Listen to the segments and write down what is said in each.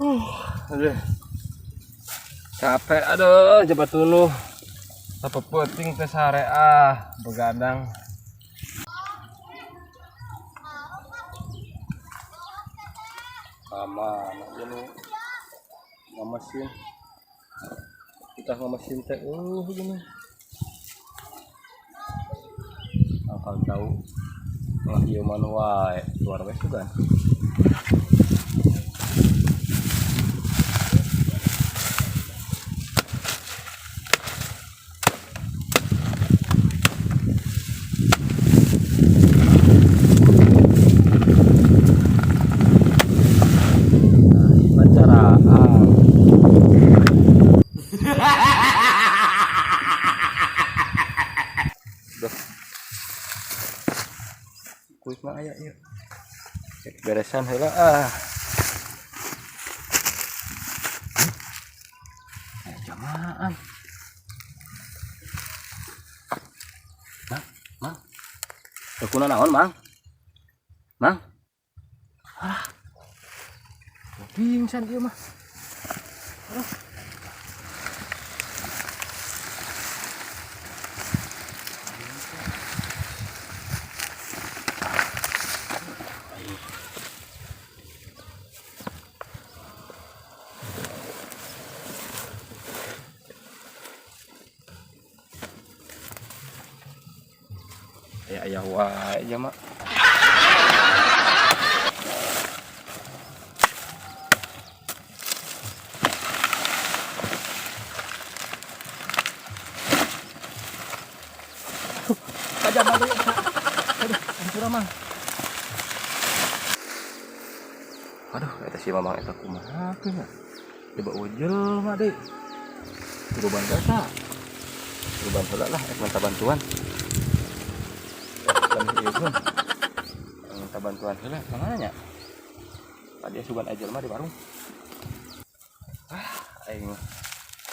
Aduh. Capek, aduh, jabat dulu. Apa penting teh sare ah, begadang. Sama ini mesin. Kita mesin teh gini. Akal tahu. Lah ieu mah wae, luar we sugan. Acara. Duh. Kuis mah aya ieu. Cek beresan heula ah. Eh, jamaan. Mang, Mang. Teu naon, Mang? Mang. Ah. Pingsan ieu mah. Aduh. Aya aya wae nya mah. Aja malu. Aduh, hampura Mang. Aduh, eta si Mamang eta kumaha teh nya? Coba jelema deui. Kudu bantu eta. Kudu bantu lah, ek minta bantuan. Kan ieu pun. Minta bantuan heula, kumaha nya? Tadi sugan aja jelema di warung. Ah, aing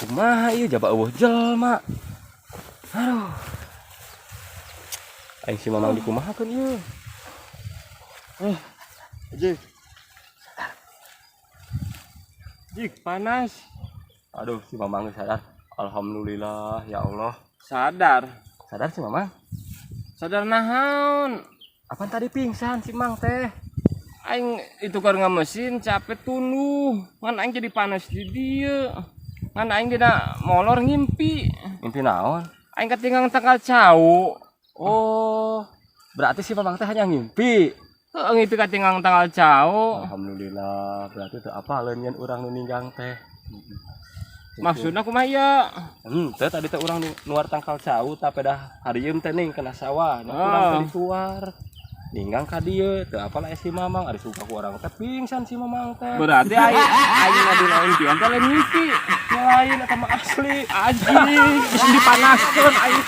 kumaha ieu jaba eueuh jelema. Aduh. Aing si Mamang dikumahakeun ieu? Jik. Jik, panas. Aduh, si Mamang geus sadar. Alhamdulillah, ya Allah. Sadar. Sadar si Mamang? Sadar naon? Apaan tadi pingsan si Mang teh? Aing itu keur mesin capek tunduh. Ngan aing jadi panas di dieu. Ngan aing dina molor ngimpi. Mimpi naon? Aing katinggang tangkal cau. Oh, berarti si Mamang teh hanya ngimpi. Heeh, ngimpi katinggang tangkal cau. Alhamdulillah, berarti teu apa leunyeun urang nu ninggang teh. Maksudna kumaha ieu? Teh tadi teh urang nuar tangkal cau tapi dah harieum teh ning kena sawah. Nya urang teh dituar. Ninggang ka dieu, teu apal aya si Mamang, ari suka ku urang teh pingsan si Mamang teh. Berarti aing aing ngadina impian teh lain ngimpi. Lain eta mah asli. Anjing, geus dipanaskeun aing.